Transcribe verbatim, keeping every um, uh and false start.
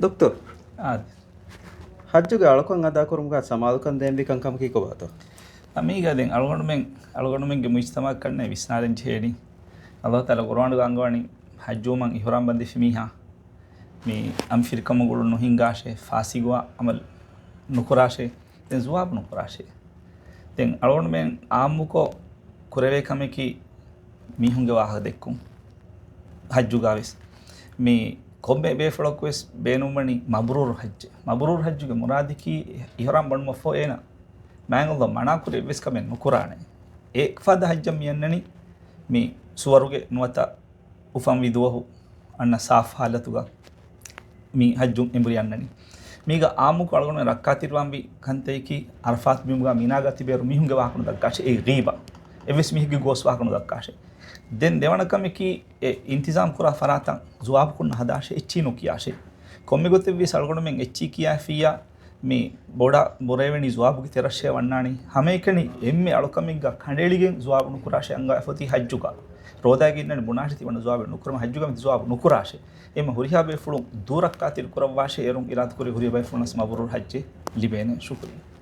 ދޮކްތަރު، އާދެ. ޙައްޖުގެ އަޅުކަން އަދާކުރުމުގަ ސަމާލުކަން ދޭންވީ ކަންކަމަކީ ކޮބާތޯ؟ އަ، މީގަ ދެން އަޅުގަނޑުމެން، އަޅުގަނޑުމެންގެ މުޖްތަމަޢަށް ކަންނޭ ވިސްނާލަން ޖެހޭނީ. އަﷲ ތަޢާލާ ޤުރްއާނުގަ އަންގަވަނީ ޙައްޖުވުމަށް އިޙްރާމް ބަނދެފި މީހާ މި އަންފިރިކަމުގަ އުޅުން ނުހިނގާށޭ، ފާސިގުވާ ޢަމަލު ނުކުރާށޭ. ދެން ޒުވާބު ނުކުރާށޭ. ދެން އަޅުގަނޑުމެން ޢާއްމުކޮށް ކުރެވޭ ކަމަކީ މީހުންގެ ވާހަކަ ދެއްކުން. ޙައްޖުގަ ވެސް މި ކޮންމެ ބޭފުޅަކު ވެސް ބޭނުންވަނީ މަބްރޫރު ޙައްޖެއް. މަބްރޫރު ޙައްޖުގެ މުރާދަކީ އިޙްރާމް ބަނުމަށްފަހު އޭނަ މާތް ﷲ މަނާ ކުރި އެއްވެސް ކަމެއް ނުކުރާނެ. އެއްފަދަ ޙައްޖަށް މި އަންނަނީ މި ސުވަރުގެ ނުވަތަ އުފަންވީ ދުވަހު އަންނަ ސާފު ޙާލަތުގަ މި ޙައްޖު އެނބުރި އަންނަނީ. މީގަ ޢާއްމުކޮށް އަޅުގަނޑުމެން ރައްކާތެރިވާންވީ ކަންތައްޔަކީ ޢަރަފާތު ބިމުގަ މިނާގަ ތިބޭއިރު މީހުންގެ ވާހަކަ ނުދައްކާށޭ. އެއީ ޣީބަ. އެއްވެސް މީހެއްގެ ގޯސް ވާހަކަ ނުދައްކާށޭ. ދެން ދެވަނަ ކަމަކީ އެ އިންތިޒާމް ކުރާ ފަރާތަށް ޒުވާބު ކޮށް ނަހަދާށޭ، އެއްޗިހި ނުކިޔާށޭ. ކޮންމެ ގޮތެއްވިޔަސް އަޅުގަނޑުމެން އެއްޗިހި ކިޔާފިއްޔާ މި ބޮޑަށް ބުރައިވެނީ ޒުވާބުގެ ތެރަށޭ ވަންނާނީ. ހަމައެކަނި އެންމެ އަޅުކަމެއްގަ ކަނޑައެޅިގެން ޒުވާބު ނުކުރާށޭ އަންގާފަ އޮތީ ޙައްޖުގަ. ރޯދާގެ އިންނަނީ ބުނާށޭ ތި ވަންނަ ޒުވާބެއް ނުކުރަމަ ޙައްޖުގަ މި ޒުވާބު ނުކުރާށޭ. އެހެންމަ ހުރިހާ ބޭފުޅުން ދޫ ރައްކާތެރި ކުރައްވާށޭ އޭރުން އިރާދަކުރި ހުރި ބޭފުޅުންނަސް މަބްރޫރު ޙައްޖެއް ލިބޭނެ. ޝުކުރިއްޔާ.